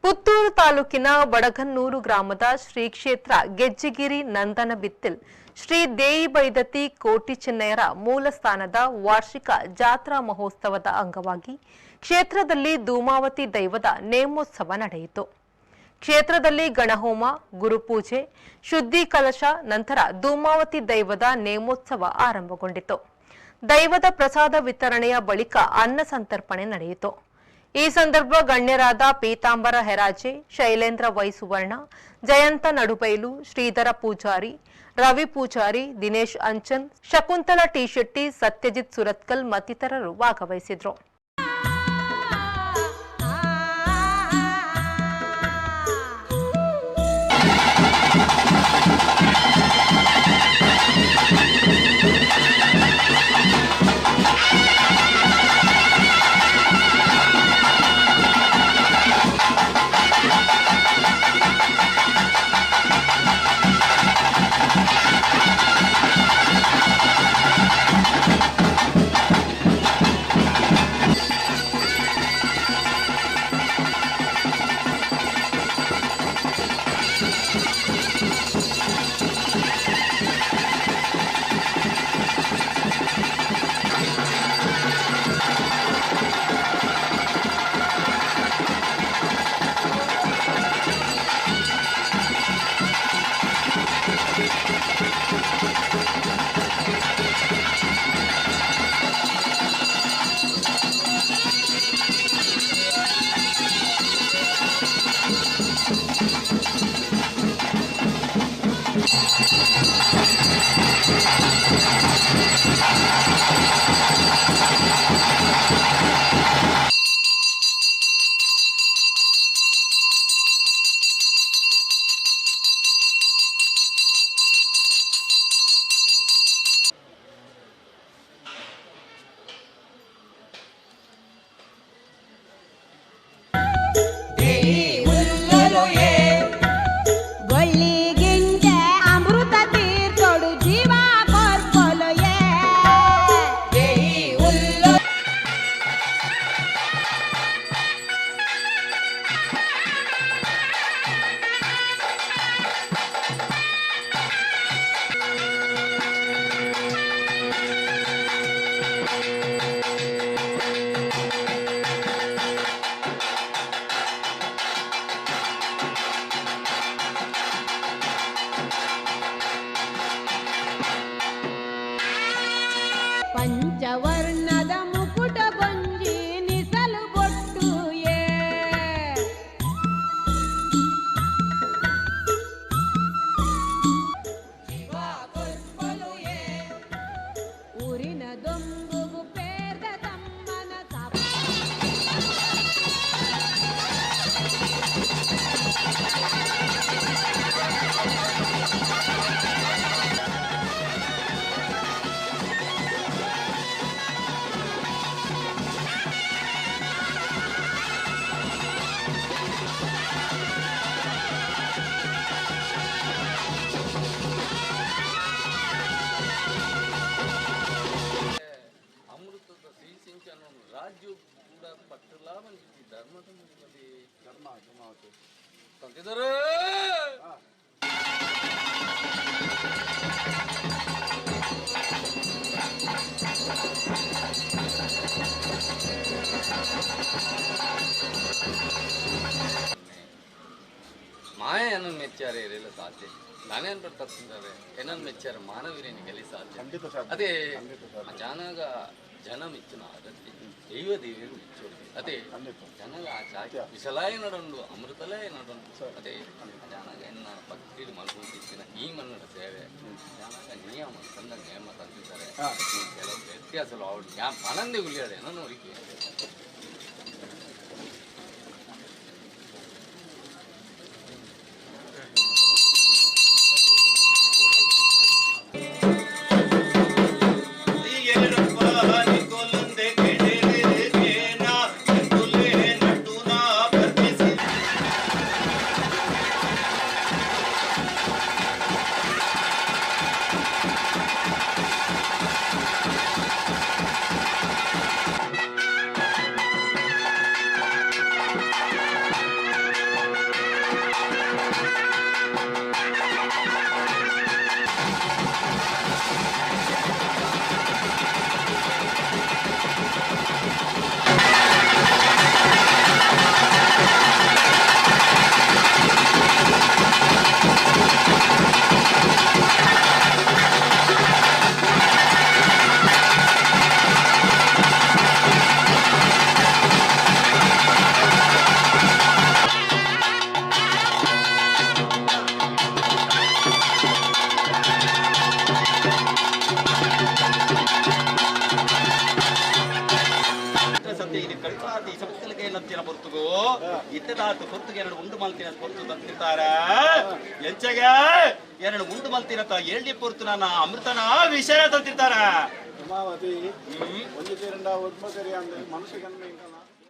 ಪುತ್ತೂರು ತಾಲೂಕಿನ ಬಡಗನ್ನೂರು ಗ್ರಾಮದ ಶ್ರೀ ಕ್ಷೇತ್ರ ಗೆಜ್ಜೆಗಿರಿ ನಂದನ ಬಿತ್ತಿಲ್ ಶ್ರೀ ದೇಯಿ ಬೈದತಿ ಕೋಟಿ ಚೆನ್ನಯರ ಮೂಲ ಸ್ಥಾನದ ವಾರ್ಷಿಕ ಜಾತ್ರಾ ಮಹೋತ್ಸವದ ಅಂಗವಾಗಿ ಕ್ಷೇತ್ರದಲ್ಲಿ ಧೂಮಾವತಿ ದೈವದ ನೇಮೋತ್ಸವ ನಡೆಯಿತು. ಕ್ಷೇತ್ರದಲ್ಲಿ ಗಣಹೋಮ, ಗುರುಪೂಜೆ, ಶುದ್ಧಿ ಕಲಶ ನಂತರ ಧೂಮಾವತಿ ದೈವದ ನೇಮೋತ್ಸವ ಆರಂಭಗೊಂಡಿತು. ದೈವದ ಪ್ರಸಾದ ವಿತರಣೆಯ ಬಳಿಕ ಅನ್ನ ಸಂತರ್ಪಣೆ ನಡೆಯಿತು. ಈ ಸಂದರ್ಭ ಗಣ್ಯರಾದ ಪೀತಾಂಬರ ಹೆರಾಜೆ, ಶೈಲೇಂದ್ರ ವೈ ಸುವರ್ಣ, ಜಯಂತ ನಡುಬೈಲು, ಶ್ರೀಧರ ಪೂಜಾರಿ, ರವಿ ಪೂಜಾರಿ, ದಿನೇಶ್ ಅಂಚನ್, ಶಕುಂತಲಾ ಟಿ ಶೆಟ್ಟಿ, ಸತ್ಯಜಿತ್ ಸುರತ್ಕಲ್ ಮತ್ತಿತರರು ಭಾಗವಹಿಸಿದರು. ಪಂಚವರ್ಣದ ಮುಕುಟ ಗೊಂಜಿ ನಿಸಲು ಬೊಟ್ಟುಯೇ ಊರಿನ ದೊಂಬುಗು ಪೇರ್ದ ತಮ್ಮನ ಸಾಪ. ಅಮೃತದ ಸಿಹಿ ಸಿಂಚನ ರಾಜ್ಯ ಕೂಡ ಪಟ್ಟಲ ಬಂದಿತ್ತು. ಧರ್ಮದ ಮುಗಿಮತಿ ಧರ್ಮ ತಂದಿದ್ದಾರೆ. ಮಾಯೆಯನ್ನು ಮೆಚ್ಚಾರೆ ಇರಲು ಸಾಧ್ಯ, ನಾನೇನ್ ತಪ್ಪಿದ್ದಾರೆ ಏನನ್ನು ಮೆಚ್ಚಾರೆ ಮಾನವೀಯನ ಗೆಲ್ಲಿ ಸಾಧ್ಯ. ಅದೇ ಅಚಾನಕ ಜನ ಮೆಚ್ಚಿನ ಅಗತ್ಯ ದೈವ ದೇವಿಯರು ಮೆಚ್ಚೋದು. ಅದೇ ಜನಗ ಆ ಚಾಕಿ ವಿಶಲಾಯ ನಡಂಡು ಅಮೃತಲಯ ನಡಂಡು. ಅದೇ ಅಚಾನಕ ಎನ್ನ ಭಕ್ತಿ ಮಲ್ಕೊಂಡಿದ್ದಿನ ಈ ಮನ್ನಡ ಸೇವೆ ಅಚಾನಕ ನಿಯಮ ತಂದ ನೇಮ ತಂದಿದ್ದಾರೆ. ಕೆಲವು ವ್ಯತ್ಯಾಸలు ಅವಳು ಯಾ ಪನಂದೆ ಗುಲಿಯಾಡೆ ಏನೋ ಅವರಿಗೆ. ಏನಂತಿನ ಪೊರ್ತುಗು ಇತ್ತದಾತು ಪೊರ್ತುಗೆ ಎರಡು ಉಂಡು ಮಲ್ತಿನ ಪೊರ್ತು ತಂತಿರ್ತಾರೆ. ಎಂಚಗ ಎರಡು ಉಂಡು ಮಲ್ತಿನ ಏಳ್ನಿ ಪೊರ್ತು ನನ್ನ ಅಮೃತನ ವಿಷಯ ತಂತಿರ್ತಾರೆ. ಉಮಾವತಿ ಒಂಜಿ ತೀರಂಡ ಒದ್ಮ ಸರಿ ಅಂದ್ ಮನುಷ್ಯ ಜನ್ಮ ಇಂಕನ.